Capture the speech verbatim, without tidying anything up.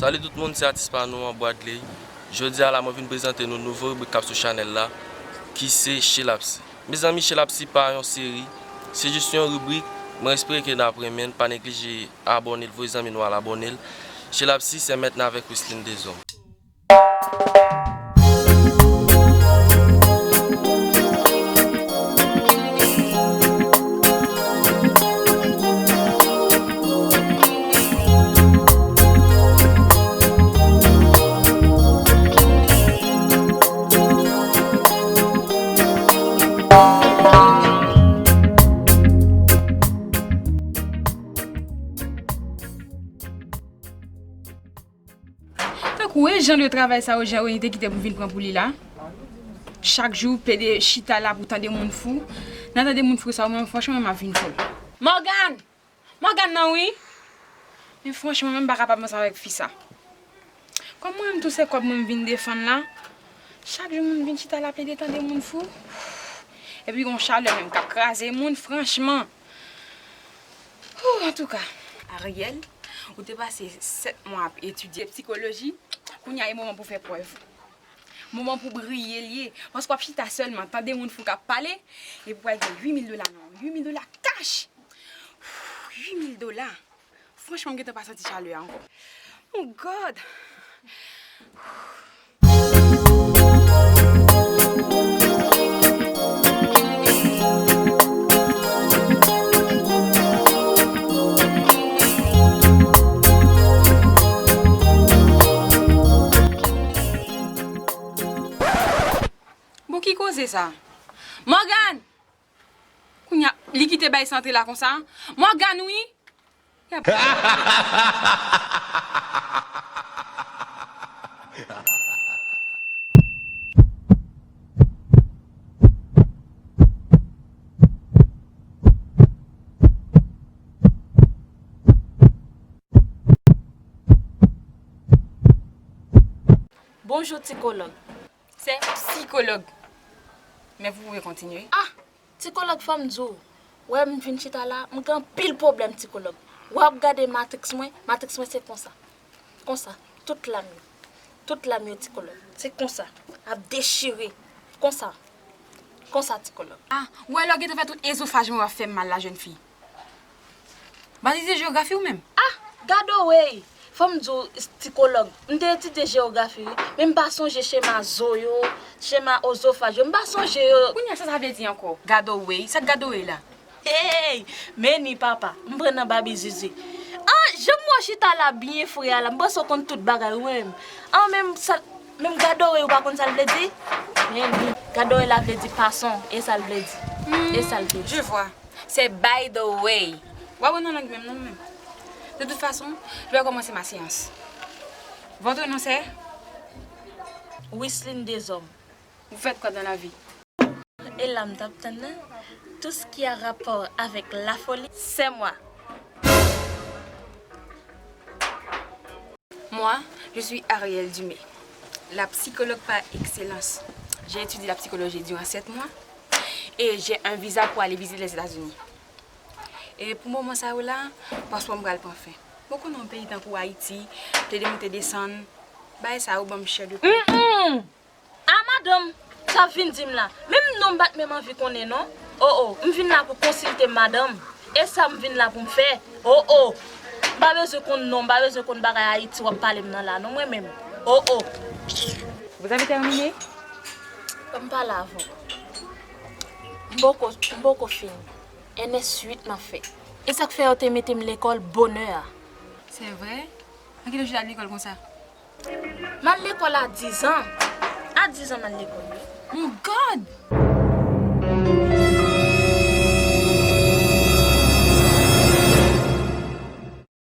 Salut tout moun, se atis pa nou an, Bradley. Jodi a la, mwen vin prezante nou nouvo ribrik k ap sou chanèl la, ki se Chez Lapsy. Mezanmi, Chez Lapsy pa yon seri, se jis yon ribrik. Mwen espere ke n ap renmen l, pa neglije abòne l, voye zanmi nou al abòne l. Chez Lapsy, c'est maintenant avec Wisline Deshommes. Tankou e jan de travay sa yo, jan yo te kite pou vin pran pou li la. Chak jou, pede chita la pou tande moun fou. Nan tande moun fou sa yo, mwen, franchman, m ap vin fou. Morgan! Morgan nan wi! Men franchman, mwen m pa kapab ansanm avèk fi sa. Kòm mwen menm tou se kòb mwen m vin defann la, chak jou moun vin chita la plede tande moun fou. Epi gon chalè menm k ap kraze moun, franchman. Hoo, antouka. Ariel, ou te pase sèt mwa ap etidye psikoloji, kounye a e moman pou fè prèv ou. Moman pou briye l ye. Paske w ap chita sèlman, tande moun fou k ap pale, epi w al gen uit mil dola nan men w. Uit mil dola kach! Uit mil dola! Franchman, m gentan pa santi chalè a ankò. Oh God! Bon, ki koze sa? Morgan! Kounye a, li kite bay sa antre la konsa. Morgan, wi! Bonjou, psikològ. Se psikològ. Men vous pouvez continuer. Ah! Psikològ, fò m di w, wè m vin chita la, m gen anpil pwoblèm, psikològ. W ap gade matriks mwen, matriks mwen se konsa. Konsa, tout lam yo. Tout lam yo, psikològ. Se konsa. Ap dechire. Konsa. Konsa, psikològ. Ah, ou wè lè w gentan fè tout ezofaj mwen w ap fè m mal la, jèn fi. Ba li se jewografi ou menm? Ah, gade w, ey! Fò m di w, psikològ, m te etidye jewografi, wi, men m pa sonje chema zo yo, chema ozofaj yo, m pa sonje yo. Kounye a, sa sa vle di ankò? Gade w, ey! Sa k gade w, ey, la? Ey! Men ni papa, m pran nan babi zizi. Ah, jan m wè w chita la byen fre a la, m panse w konn tout bagay, wi, menm. Ah, menm sa, menm gade w, ey, ou pa konn sa l vle di? Men ni, gade w, ey, la vle di pason, e sa l vle di. E sa l vle di. Je vois. Se by the way. W ap wè nan lang menm non menm. De toute façon, je vais commencer ma séance. Votre nom c'est? Wisline Deshommes. Vous faites quoi dans la vie? E la m t ap tann nan, tout ce qui a rapport avec la folie, c'est moi. Moi, je suis Ariel Dumé, la psychologue par excellence. J'ai étudié la psychologie durant sept mois et j'ai un visa pour aller visiter les États-Unis. E pou moman sa yo la, paspò m pral pran fen. Bon, konnen yon peyi tankou Ayiti, plede moute desann, bagay sa yo ban m chè de poul. Mm-mm. A madanm, sa w vin di m la? Menm non m pa t menm anvi konnen non. O o, m vin la pou konsilte madanm. E sa m vin la pou m fè. O o. M pa bezwen konn non, m pa bezwen konn bagay Ayiti w ap pale m nan la non mwen menm. O o. Vous avez terminé? M pale avè w. M poko, m poko fini. N S uit m ap fè. E sa k fè yo te mete m lekòl bonè a. C'est vrai? An kilè w chita lekòl konsa? M al lekòl a diz an. A diz an m al lekòl, wi. Mon God!